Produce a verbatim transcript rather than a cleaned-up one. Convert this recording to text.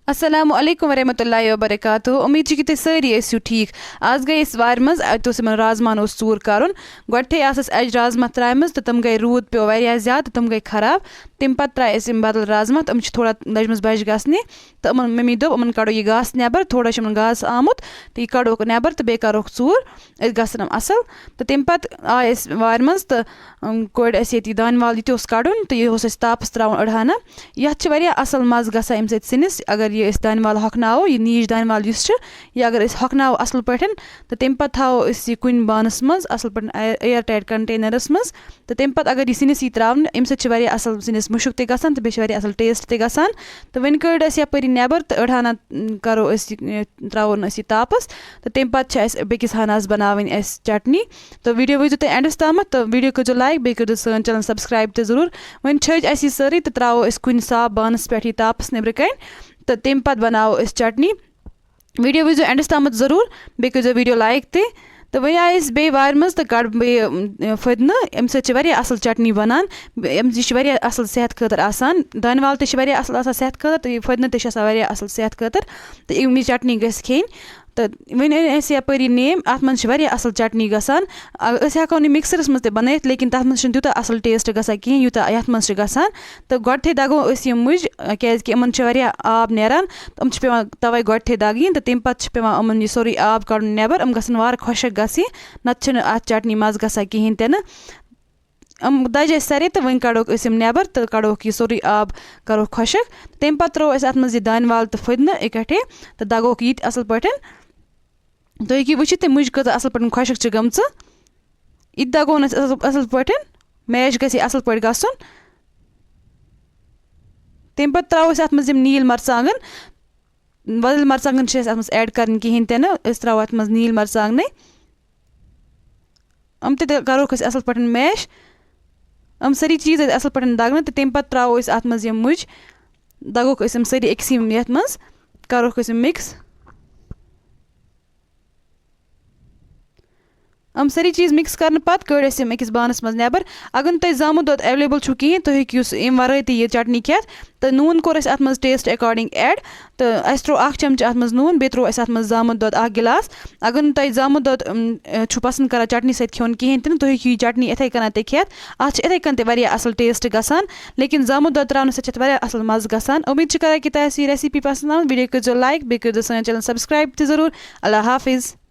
السلام علیکم ورحمۃ اللہ وبرکاتہ۔ امید چھِ کہِ تُہۍ سٲری ٲسِو ٹھیٖک۔ آز گٔے أسۍ وارِ منٛز، اَتہِ اوس یِمن رازماہن اوس ژوٗر کَرُن۔ گۄڈٕتھٕے آسَس اَجہِ رازما ترٛامٕژ تہٕ تِم گٔے، روٗد پیوٚو واریاہ زیادٕ تہٕ تِم گٔے خراب۔ تَمہِ پَتہٕ ترٛایہِ اَسہِ یِم بدل رازما تہٕ یِم چھِ تھوڑا لٔجمٕژ بَجہِ گژھنہِ۔ تہٕ یِمن مٔمی دوٚپ، یِمن کَڑو یہِ گاسہٕ نٮ۪بر، تھوڑا چھُ یِمن گاسہٕ آمُت، تہٕ یہِ کَڑوکھ نٮ۪بر تہٕ بیٚیہِ کَروکھ ژوٗر، أسۍ گژھن یِم اَصٕل۔ تہٕ تَمہِ پَتہٕ آے أسۍ وارِ منٛز تہٕ، أم، کوٚڑ اَسہِ ییٚتہِ یہِ دانہِ وَل، یہِ تہِ اوس کَڑُن تہٕ یہِ اوس اَسہِ تاپَس ترٛاوُن أڑہَنا۔ یَتھ چھِ واریاہ اَصٕل مَزٕ گژھان اَمہِ سۭتۍ سِنِس، اگر یہِ أسۍ دانہِ وَل ہۄکھناوو، یہِ نیٖج دانہِ وَل یُس چھُ، یہِ اگر أسۍ ہۄکھناوو اَصٕل پٲٹھۍ، تہٕ تَمہِ پَتہٕ تھاوو أسۍ یہِ کُنہِ بانَس منٛز اَصٕل پٲٹھۍ، اَیَر، air tight container منٛز۔ تہٕ تَمہِ پَتہٕ اگر یہِ سِنِس یی ترٛاونہٕ، اَمہِ سۭتۍ چھِ واریاہ اَصٕل سِنِس مُشُک تہِ گژھان تہٕ بیٚیہِ چھِ واریاہ اَصٕل taste تہِ گژھان۔ تہٕ وۄنۍ کٔڑ اَسہِ یَپٲرۍ یہِ نٮ۪بر تہٕ أڑہَنا، م، کَرو أسۍ یہِ، م، ترٛاوو نہٕ أسۍ یہِ تاپَس۔ تہٕ تَمہِ پَتہٕ چھِ اَسہِ بیٚکِس ہَنَس بَناوٕنۍ اَسہِ چٹنی۔ تہٕ video وٕچھزیو تُہۍ endس تامَتھ تہٕ video کٔرزیو like، بیٚیہِ کٔرزیو سٲنۍ channel subscribe تہِ ضروٗر۔ وۄنۍ چھٔج اَسہِ یہِ سٲرٕے تہٕ ترٛاوو أسۍ کُنہِ صاف بانَس پٮ۪ٹھ یہِ تاپَس نیٚبرٕ کَنۍ۔ تہٕ تَمہِ پَتہٕ بَناوو أسۍ چٹنی۔ Video وٕچھزیو endس تامَتھ ضروٗر، بیٚیہِ کٔرزیو video like تہِ۔ تہٕ وۄنۍ آیہِ أسۍ بیٚیہِ وارِ منٛز تہٕ کَڑ بیٚیہِ، اۭں، فٔدنہٕ۔ اَمہِ سۭتۍ چھِ واریاہ اَصٕل چٹنی بَنان۔ بیٚیہِ اَمہِ، یہِ چھِ واریاہ اَصٕل صحت خٲطرٕ آسان۔ دانہِ وَل تہِ چھِ واریاہ اَصٕل آسان صحت خٲطرٕ، تہٕ یہِ فٔدنہٕ تہِ چھِ آسان واریاہ اَصٕل صحت خٲطرٕ۔ تہٕ یِم یہِ چٹنی گژھِ کھیٚنۍ۔ تہٕ وۄنۍ أنۍ اَسہِ یَپٲرۍ یہِ نیمۍ، اَتھ منٛز چھِ واریاہ اَصٕل چٹنی گژھان۔ اَ-، أسۍ ہٮ۪کو نہٕ mixerس منٛز تہِ بَنٲیِتھ، لیکِن تَتھ منٛز چھِنہٕ تیوٗتاہ اَصٕل taste گژھان کِہیٖنۍ، یوٗتاہ یَتھ منٛز چھِ گژھان۔ تہٕ گۄڈٕتھٕے دَگو أسۍ یِم مُجۍ، کیٛازِکہِ یِمَن چھِ واریاہ آب نیران، تہٕ یِم چھِ پٮ۪وان تَوَے گۄڈٕتھٕے دَگٕنۍ، تہٕ تَمہِ پَتہٕ چھِ پٮ۪وان یِمَن یہِ سورُے آب کَڑُن نٮ۪بَر، یِم گژھن وارٕ خۄشٕک گژھٕنۍ، نَتہٕ چھِنہٕ اَتھ چٹنی مَزٕ گژھان کِہیٖنۍ تہِ نہٕ۔ یِم دَجہِ اَسہِ سارے، تہٕ وۄنۍ کَڑوکھ أسۍ یِم نٮ۪بَر تہٕ کَڑوکھ یہِ سورُے آب، کَڑوکھ خۄشٕک۔ تَمہِ پَتہٕ ترٛوو اَسہِ اَتھ منٛز یہِ دانہِ وَل تہٕ فٔدنہٕ اِکٹھے تہٕ دَگوکھ یہِ تہِ اَصٕل پٲٹھۍ۔ تُہۍ ہیٚکِو وٕچھِتھ، تِم مُجہِ کۭژاہ اَصٕل پٲٹھۍ خۄشٕک چھِ گٔمژٕ۔ یہِ تہِ دَگون أسۍ اَصٕل، اَصٕل پٲٹھۍ، mash گژھِ یہِ اَصٕل پٲٹھۍ گژھُن۔ تَمہِ پَتہٕ ترٛاوو أسۍ اَتھ منٛز یِم نیٖلۍ مَرژٕوانٛگَن۔ وۄزٕلۍ مَرژٕوانٛگَن چھِ اَسہِ اَتھ منٛز add کَرٕنۍ کِہیٖنۍ تہِ نہٕ، أسۍ ترٛاوو اَتھ منٛز نیٖلۍ مَرژٕوانٛگنٕے۔ یِم تہِ تہِ کَروکھ أسۍ اَصٕل پٲٹھۍ mash۔ یِم سٲری چیٖز أسۍ اَصٕل پٲٹھۍ دَگنہٕ تہٕ تَمہِ پَتہٕ ترٛاوو أسۍ اَتھ منٛز یِم مُجۍ، دَگوکھ أسۍ یِم سٲری أکسٕے یَتھ منٛز، کَروکھ أسۍ یِم mix۔ یِم سٲری چیٖز mix کَرنہٕ پَتہٕ کٔڑۍ اَسہِ یِم أکِس بانَس منٛز نٮ۪بَر۔ اگر نہٕ تۄہہِ زامُت دۄد available چھُو کِہیٖنۍ، تُہۍ ہیٚکِو سُہ اَمہِ وَرٲے تہِ یہِ چٹنی کھٮ۪تھ۔ تہٕ نوٗن کوٚر اَسہِ اَتھ منٛز taste according add۔ تہٕ اَسہِ ترٛوو اَکھ چمچہٕ اَتھ منٛز نوٗن، بیٚیہِ ترٛوو اَسہِ اَتھ منٛز زامُت دۄد اَکھ گِلاس۔ اگر نہٕ تۄہہِ زامُت دۄد، اۭں، چھُو پَسنٛد کَران چٹنی سۭتۍ کھیوٚن کِہیٖنۍ تہِ نہٕ، تُہۍ ہیٚکِو یہِ چٹنی یِتھَے کٔنۍ تہِ کھٮ۪تھ۔ اَتھ چھِ یِتھَے کٔنۍ تہِ واریاہ اَصٕل taste گژھان، لیکن زامُت دۄد ترٛاونہٕ سۭتۍ چھِ اَتھ واریاہ اَصٕل مَزٕ گژھان۔ اُمید چھِ کَران کہِ تۄہہِ آسہِ یہِ recipe پَسنٛد آمٕژ۔ Video کٔرۍزیو like، بیٚیہِ کٔرۍزیو سٲنۍ channel subscribe تہِ ضروٗر۔ اللہ حافظ۔